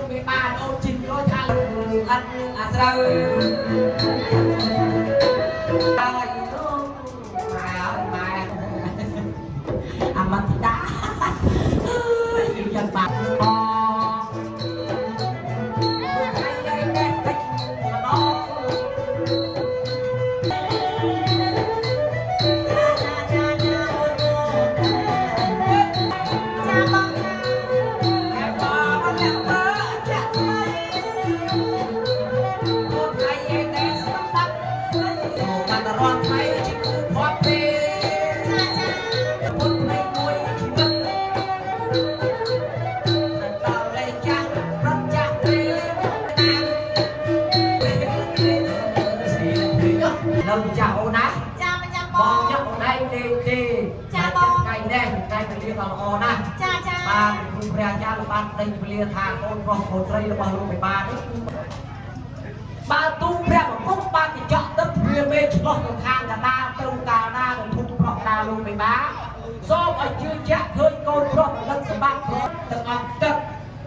មេបានអូនជីនរយថាអត់អាស្រូវហើយអូម៉ែអើយម៉ែអាមតិតាអើយយ៉ាងបាក់អ ចាចាចាចាបងចាចាចា នៅចាស់អូនណា ចាម្ចាស់ប បង ង ខ្ញុំអូនឯងទេទេថ្ងៃនេះថ្ងៃវេលាដ៏ល្អណាស់ ចាចា បាទគ្រូព្រះអាចារ្យបានដេញវេលាថាកូនប្រុសកូនស្រីរបស់លោកមេបានេះបើទូព្រះបង្គំបានកញ្ចក់ទឹកទ្វាមេឆ្លោះទៅខាងកដាលទៅកាលណាទៅធុំប្រុសកដាលលោកមេបាសូមឲ្យជឿជាក់ឃើញកូនប្រុសផលិតសម្បត្តិប្រុសទាំងអស់ទឹក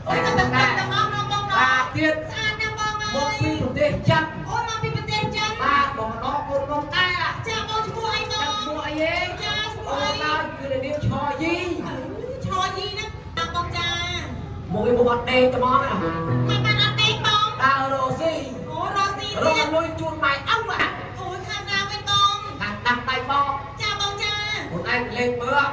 អូយតែទាំងទាំងអស់ណាបងណា បាទទៀត ស្អាតណាស់បងអ មក ើយ ពីប្រទេសចិន អូនមកពីប្រទេសចិន បាទបងដកកូនមកដែរ ចាបងឈ្មោះអីប ចាំ ង ឈ្មោះអីហេ ចាឈ្មោះ អូ អី នដល់គឺនាងឆយី ឈរយីណាបងចា មកឯមកអត់ដេកត្មងណា មកបានអត់ទេបង ដើររស់ស៊ី អូរស់ស៊ី រ ទៀត កលុយជូនម៉ែឪអា អូយខាងណាវិញបង ខាងដាំដៃបង ចាបងចា ខ្លួនឯងលេងមើល អត់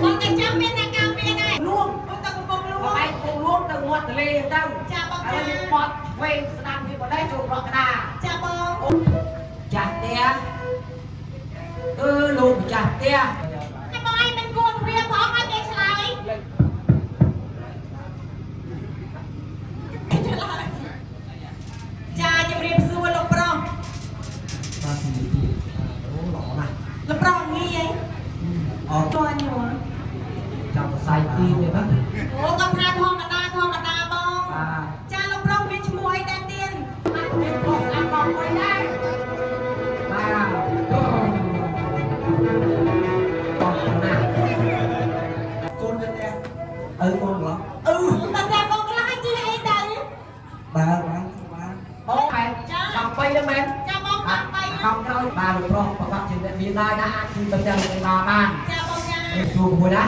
បងតែចាំមានអ្នកការពារដែរ លួង អូទៅកំពង់លួង បងឯងគងលួងទៅមាត់ទលេទៅ ចាបង ឥឡូ ចា វយើងបត់ឆ្វេងស្ដាំនេះបដេចូលប្រក់ក្តារ ចាបង ចាស់ផ្ទះគឺលោកម្ចាស់ផ្ទះ តែបងឯងមិនគួរព្រាផងឲ្យគេឆ្លើយឆ្លើយចាជំរាបសួរលោកប្រុស បាទជំរាបសួរអូល្អណាស់ លោកប្រុសងាយ អត់ តញ័រ ចាំសរសៃទីនេះណា អូគាត់ថាធម្មតាធម្មតាបង បាទ ចាលោកប្រុសមានឈ្មោះអីដែរទៀត អត់មានប្រុសអាបងមួយដែរបាទអូអរណាស់ កូនទៅផ្ទះឪកូនកន្លោះ អឺ តែតែកូនកន្លះឲ្យជិះអីទៅ បើបានបាន អូមែនចង់បីទេមែន ចាបងបាក់បី ខំក្រោយបាទលោកប្រុសប្រកាសជាអ្នកមានដែរណាអាចជួយទៅទាំងលោកបាបាន ចាបងចា ជួបមួយណា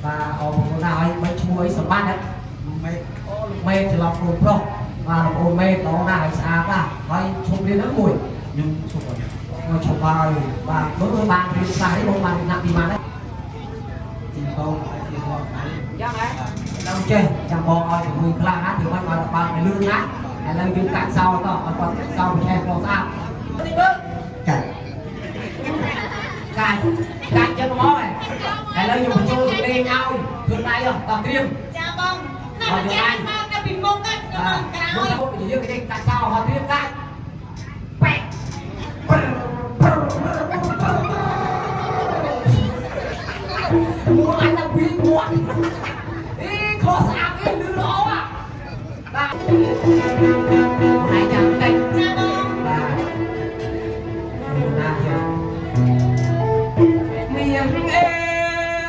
បាទអរគុណណាស់ហើយមិនឈ្មោះអីសម្បត្តិណា មេ អូលោកមេច្រឡំកូនប្រុសបាទលោកអូនមេល្អណាស់ហើយស្អាតណាស់ហើយឈប់រៀនហ្នឹងមួយ ខ្ញុំឈប់ហើយ មកឈប់ហើយបាទមើលបានរៀនខ្លះនេះបងបានថ្នាក់ពីម៉ានដែរ ទីបងហើយទីបងហើយ យ៉ាងហ៎ដល់ចេះចាំបងឲ្យជាមួយខ្លះណាធ្វើមិនឲ្យបើកលឿនណាឥឡូវយើងកាត់សោតោះឲ្យគាត់កាត់សោប្រឆេះផងស្អាតនេះមើល កាច់ កាច់កាច់ចឹងហ្មងឥឡូវខ្ញុំបញ្ចូលសំលេងឲ្យធ្វើដៃតោះត្រៀម ចាបងណាស់ចាមកតែពីមុខហ្នឹង បាទ ក្រោយ មកទៅយើងគេកាច់សោហត់ត្រៀមកាច់ប៉ែប្រប្រមកអញដល់ពីមាត់អីខុសស្អាតអីលឺល្អអាបាទហើយចាំតិច ចាបង បាទណាខ្ញុំមៀងអេ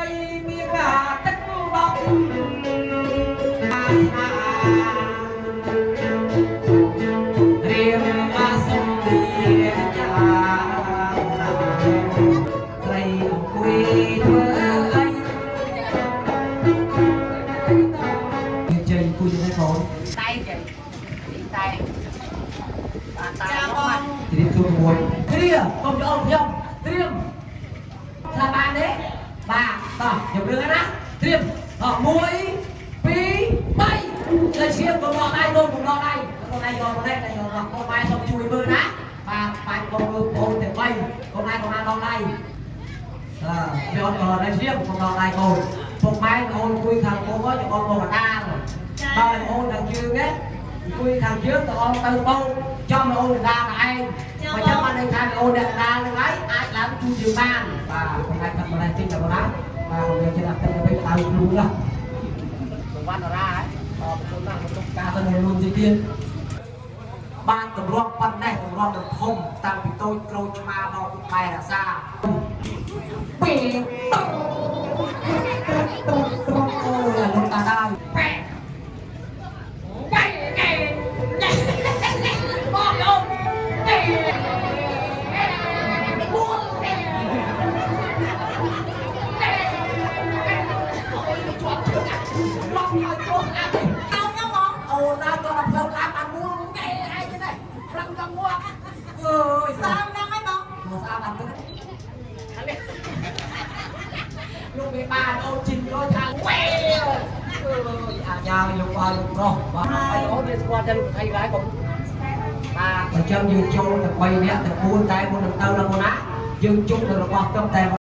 យមៀងអាទឹកបក់អាស្នារៀមអាសុំលាចាត្រីអង្គុយធ្វើអីចេញគួយទៅកូនតែចេញតែបានតែ ចាបង ជ្រាបសួរមួយគ្រាកុំច្អល់ខ្ញុំត្រៀមថាបានទេបាទតោះខ្ញុំរឿងណាត្រៀមអស់1 2 3ទៅឈៀមកដកដៃកូនមកដកដៃកូនដៃយកមកនេះដៃយកមកកូនម៉ែសូមជួយមើលណាបាទបាច់កូនមើលបងទាំង3កូនដៃកូនណាដកដៃអើខ្ញុំអត់ដៃឈៀមកុំដកដៃកូនពុកម៉ែកូនអង្គុយខាងពុកចបងមកកដាលដល់អូនខាងជើងណាអង្គុយខាងជើងទៅអត់ទៅបងចំអូនកដាលឯង បើចាំបានន័យថាអូនអ្នកកដាលហ្នឹងហើយអាចឡើងជួយយើងបានបាទខ្ញុំអាចកាត់ម្លេះតិចតែបងណាបាទខ្ញុំយកចិត្តអាប់ទៅវិញដៅខ្លួនណាវណ្ណរាហ៎អរគុណណាស់ក្នុងការទៅលូនទីទៀតបានទម្លាប់ប៉ុណ្ណេះទម្លាប់នឹងធំតាំងពីតូចក្រូចឆ្មាមកពុកម៉ែរក្សាពីអូយលោកតាដល់ប៉ែ ស្អាតទេ កោខ្ញុំហ្មង អូនណាក៏ដល់ផ្លូវឡានបានមួលងែឯងទេប្រឹងដល់ងាប់អើយ សើមហ្នឹងហើយបង មកស្អាតបានទឹកលោកមេបានអូនជីនក៏ថាវ៉េអើយអាញាលោកអើលោកប្រុសបាទហើយអូនវាស្គាល់តែលោកថៃឡើយកុំបាទអញ្ចឹងយើងចូលទៅ3នាក់ទៅ4តែមុននឹងទៅដល់មុនណាយើងជុំទៅរបស់ត្រឹមតែ